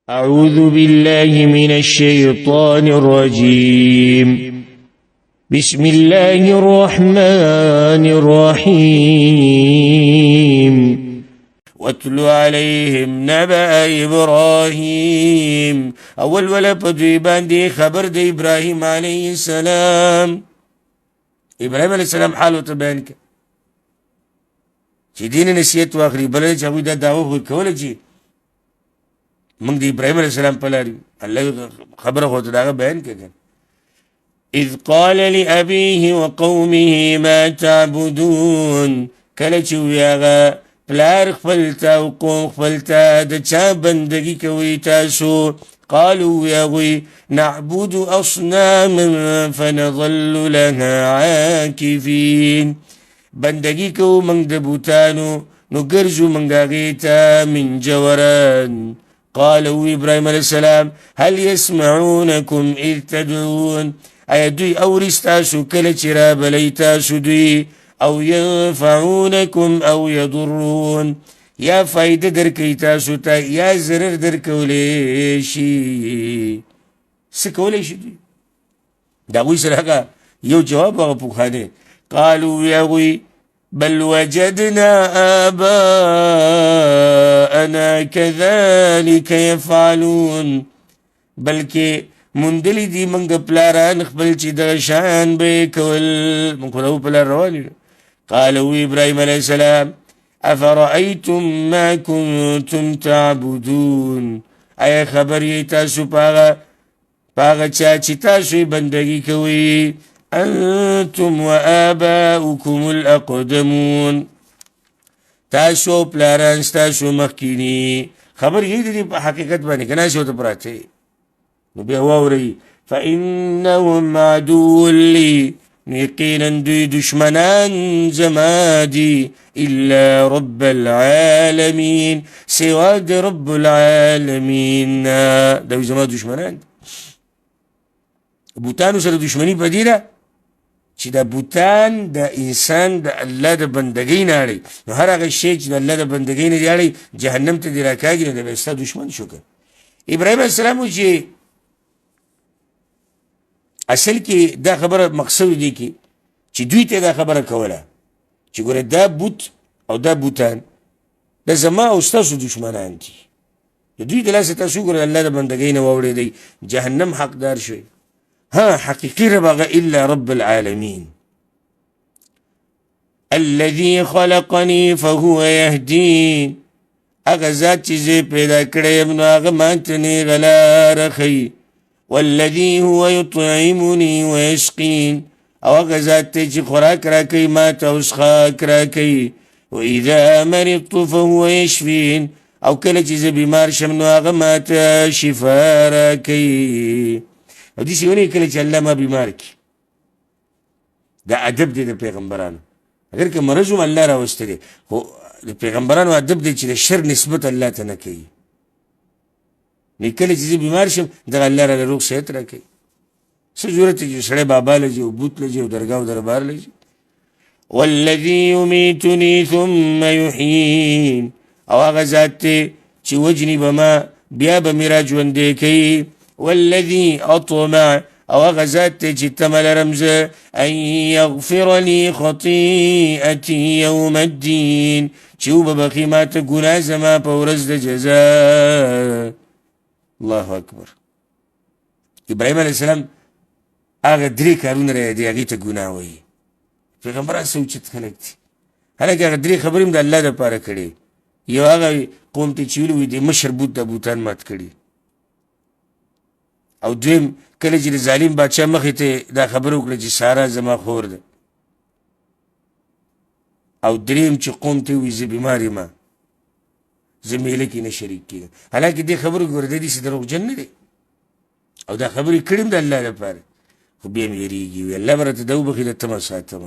أعوذ بالله من الشيطان الرجيم. بسم الله الرحمن الرحيم. واتل عليهم نبأ إبراهيم. اول ولا په دوی باندې خبر د ابراهيم عليه السلام. ابراهيم عليه السلام حال ورته بیان کړ چې دین نصیحت واخلي. بل چې هغوی دا دعوه خو کوله چې موږ د ابراهیم علیه السلام په لار یو. الله خبره خو ته د هغه بیان کړه که. اذ قال لأبيه وقومه ما تعبدون. کله چې ووایي هغه پلار خپل ته او قوم خپل ته، د چا بندګي کوئ تاسو؟ قالوا هغوی نعبد اصناما فنظل لها عاکفین. بندګي کوو موږ د بوتانو، نو ګرځو موږ هغې ته منجوران. قال ابراهيم عليه السلام: هل يسمعونكم إذ تدعون؟ ایا دوی اوري ستاسو کله چې رابلئ تاسو دوی؟ او ينفعونكم او يضرون؟ یا فایده درکوي تاسو ته یا ضرر درکولی شي؟ څه کولی شي دوی؟ د هغوی سره هغه یو جواب هغه پوخانه. قالو هغوی: بل وجدنا آباءنا كذلك يفعلون. بلکې موندلي دي موږ پلاران خپل چې دغه شان به یې کول، موږ خو د هغو په لار روان یو. قال ابراهیم علیه السلام: افرأیتم ما کنتم تعبدون؟ آیا خبر یې تاسو په هغه چا چې تاسو یې بندګي کوئ؟ انتم وآباؤکم الاقدمون. تاسو او پلاران ستاسو مخکیني. خبر یې د دې په حقیقت باندې که نه هسې ورته پراته؟ نو بیا واورئ: فإنهم عدو لي، یقینا دوی دشمنان زما دي، الا رب العالمین، سوا د رب العالمین. دوی زما دشمنان دي. بوتانو سره دشمني په دې ده چې دا بوتان د انسان د الله د بندګۍ نه اړوي، نو هر هغه شی چې د الله د بندګۍ نه دې اړوي، جهنم ته دې راکاږي، نو دا بیا ستا دشمن شو. که ابراهیم علیه السلام چې اصل کې دا خبره مقصد دی کې چې دوی ته دا خبره کوله چې ګوره دا بوت او دا بوتان دا زما او ستاسو دشمنان دي، د دوی د لاسه تاسو وګورئ الله د بندګۍ نه واوړېدئ، جهنم حقدار شوئ. ها، حقیقي رب هغه الا رب العالمین الذي خلقني فهو يهدين. هغه ذات چې زه پیدا کړی یم، نو هغه ما ته نېغه لاره ښیي. والذي هو يطعمني ويسقين. او هغه ذات دی چې خوراک راکوي ما ته او څښاک راکوي. واذا مرضت فهو يشفين. او کله چې زه بیمار شم، نو هغه ما ته شفا راکوي. او داسې ونی کله چې الله ما بیمار کړي، دا ادب دی د پیغمبرانو. اگر که مرض هم الله راوستی دی، خو د پیغمبرانو ادب دی چې د شر نسبت الله ته نه کوي. نو کله چې زه بیمار شم، دغه الله راله روغ صحت راکوي. څه ضرورت دی چې سړی بابا له ځي او بوت له ځي او درګاه او دربار له ځي؟ والذي يميتني ثم يحيين. او هغه ذات دی چې وجني به ما، بیا به مې را ژوندی کوي. والذي اطمع، او هغه ذات دی چې تمه لرم زه، ان یغفر لي خطیئتي یوم الدین، چې وبه بخښي ما ته ګناه زما په ورځ د جزا. الله اکبر. ابراهیم علیه السلام هغه درې کارونه را یادوي، هغې ته ګناه وایي. پیغمبران څه اوچت خلک دي، هلکه هغه درې خبرې هم د الله دپاره کړې. یو هغه قوم ته چې ویلي وي د مشر بوت د بوتان مات کړي، او دویم کله چې د ظالم بادشاه مخې ته دا خبره وکړه چې سارا زما خور ده، او دریم چې قوم ته ووایي زه بیمار یم، زه میله کې نه شریک کېږم. حالانکه دې خبرو ګوره دی داسې دروغجن نه دی، او دا خبرې کړې هم د الله لپاره، خو بیا هم یېرېږي، وي الله به راته دا وبخښي، دا تمه ساتم.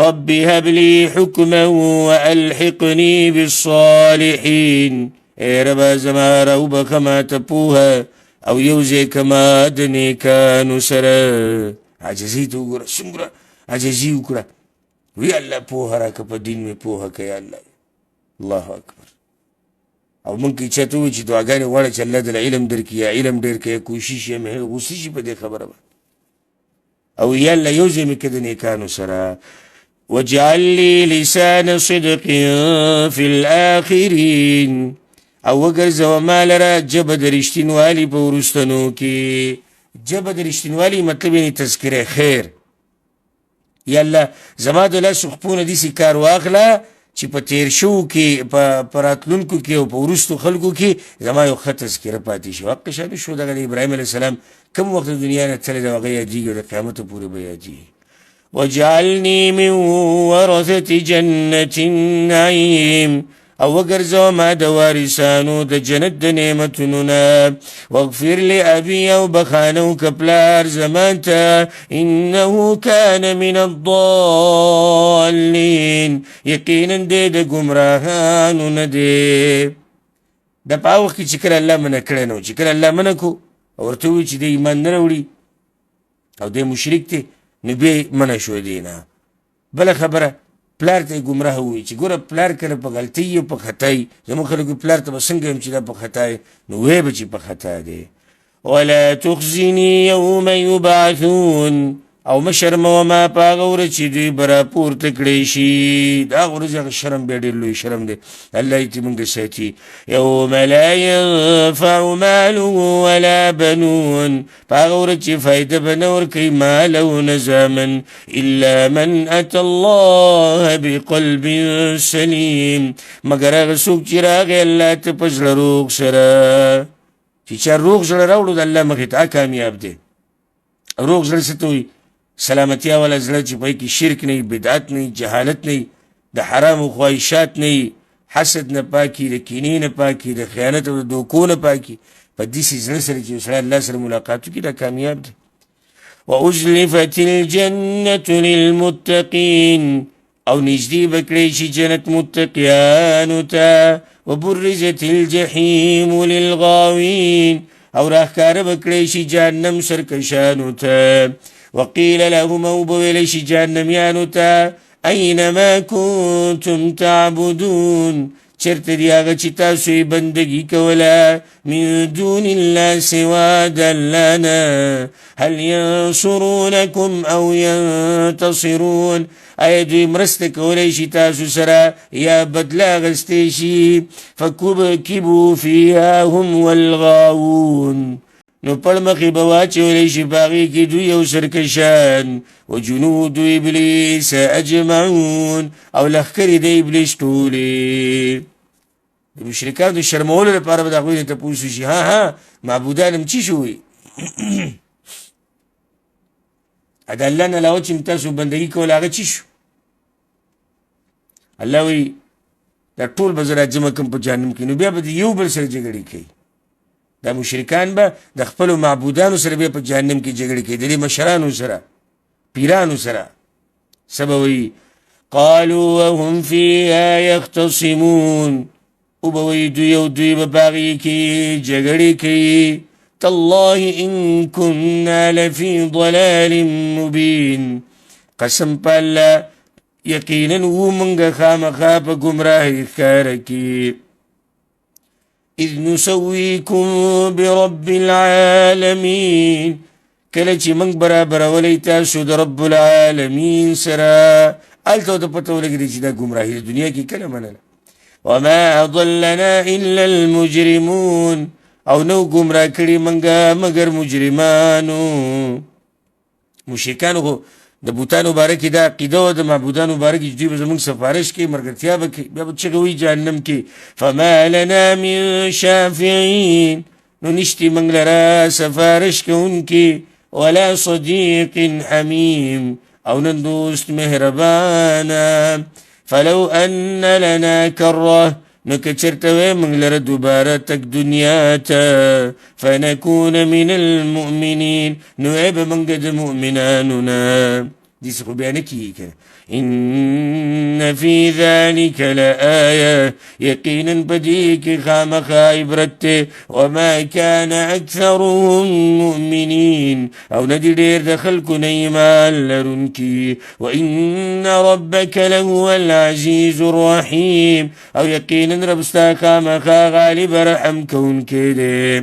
رب هب لي حکما والحقني بالصالحین. ای ربه زما، راوبخښه ما ته پوهه او یو ځای که ما د نیکانو سره. عاجزۍ ته وګوره، څومره عاجزي وکړه، وی الله پوهه راکړه، په دین مې پوهه که یا الله. الله اکبر. او مونږ کې چاته ووایو چې دعاګانې غواړه چې الله دله علم درکړي یا علم ډېر کړي یا کوشش یا محنت، غوسه شي په دې خبره باندې. او یا الله یو ځای مې که د نیکانو سره. واجعل لي لسان صدق فی الآخرین، او وګرځوه ما لره ژبه د رښتینوالي په وروستنو کې. ژبه د رښتینوالي مطلب یعنې تذکره خیر. یا الله زما د لاسو خپو نه داسې کار واخله چې په تېر شوو کې، په راتلونکو کې او په وروستو خلکو کې زما یو ښه تذکره پاتې شي. حق شان شو دغه د ابراهیم علیه السلام کوم وخت د دنیا نه تللی دی، هغه یادېږي او د قیامته پورې به یادېږي. وجعلني من ورثة جنة النعيم، او وګرځوه ما د وارثانو د جنت د نعمتونو نه. واغفر لأبي، او بخښنه وکړه پلار زما ته، انه کان من الضالین، یقینا دی د ګمراهانو نه دی. دا په هغه وخت کې چې کله الله منع کړی نه و، چې کله الله منع کړو او ورته ووایي چې دی ایمان نه راوړي او دی مشرک دی، نو بیا یې منع شو دی نه. بله خبره، پلار ته یې ګمراه ووایي چې ګوره پلار کله په غلطۍ او په خطا وي، زموږ خلک وایي پلار ته به څنګه یم چې دا په خطا دی، نو وایي به چې په خطا دی. ولا تخزني یوم یبعثون، او مه شرموه ما په هغه ورځ چې دوی به راپورته کړی شي. دا هغه ورځ هغه شرم بیا ډېر لوی شرم دی، الله یې ترې موږ ساتي. یوم لا ینفع مال ولا بنون، په هغه ورځ چې فایده به نه ورکوي مال او نه زامن، الا من اتى الله بقلب سلیم، مګر هغه څوک چې راغی الله ته په زړه روغ سره. چې چا روغ زړه راوړو د الله مخې ته، کامیاب دی. روغ زړه څه ته وایي؟ سلامتیا والا زړه چې په کې شرک نه وي، بدعت نه وي، جهالت نه وي، د حرامو خواهشات نه وي، حسد نه پاکي، د کینې نه پاکي، د خیانت او د دوکو نه پاکي، په داسې زړه سره چې یو سړی الله سره ملاقات وکړي، دا کامیاب دی. وأزلفت الجنة للمتقین، او نږدې به کړی شي جنت متقیانو ته. وبرزت الجحیم للغاوین، او راښکاره به کړی شي جهنم سرکشانو ته. وقیل لهم، او به ویلی شي جهنمیانو ته، اینما کنتم تعبدون، چېرته دي هغه چې تاسو یې بندګي کوله، من دون الله سوا د الله نه، هل ینصرونکم او ینتصرون، آیا دوی مرسته کولی شي تاسو سره یا بدله اخیستی شي؟ فکبکبو فیها هم والغاوون، نو پړمخې به واچولی شي په هغې کې دوی او سرکشان. وجنود ابلیس اجمعون، او لښکرې د ابلیس ټولې. د مشرکانو د شرمولو لپاره به د هغوی نه تپوس وشي، ها ها معبودان هم چی شوي؟ د الله نه علاوه چې تاسو بندګي کوله هغه چی شو؟ الله وایي دا ټول به زه راجمع کړم په جهنم کې، نو بیا به د یو بل سره جګړې کوي. دا مشرکان به د خپلو معبودانو سره بیا په جهنم کې جګړې کوي، د دې مشرانو سره، پیرانو سره. څه به وایي؟ قالوا وهم فيها يختصمون، وبه وایي دوی او دوی به په هغې کې جګړې کوي. تالله ان كنا لفي ضلال مبين، قسم په الله یقینا وو مونږ خامخا په ګمراهۍ ښکاره کې. اذ نسویکم برب العالمین، کله چې موږ برابرولی تاسو د رب العالمین سره. هلته ورته پته ولګېده چې دا ګمراهي د دنیا کې کله منله. وما اضلنا الا المجرمون، او نو ګمراه کړي موږ مګر مجرمانو. مشرکانو خو د بوتانو باره کې دا عقیده وه، د معبودانو باره کې چې دوی به زموږ سفارش کوي، ملګرتیا به کوي، بیا به چغې وهي جهنم کې، فما لنا من شافعین، نو نشتي موږ لره سفارش کوونکي، ولا صدیق حمیم، او نه دوست مهربانه. فلو ان لنا کره، نو که چېرته وی موږ لره دوباره تک دنیا ته، فنکون من المؤمنین، نو ای به موږ د مؤمنانو نه. داسې خو بیا نه کېږي که نه. ان فی ذلک لآیه، یقینا په دې کې خامخا عبرت دی. وما کان اکثرهم مؤمنین، او نه دي ډېر د خلکو نه ایمان لرونکي. وان ربک لهو العزیز الرحیم، او یقینا رب ستا خامخا غالب رحم کوونکی دی.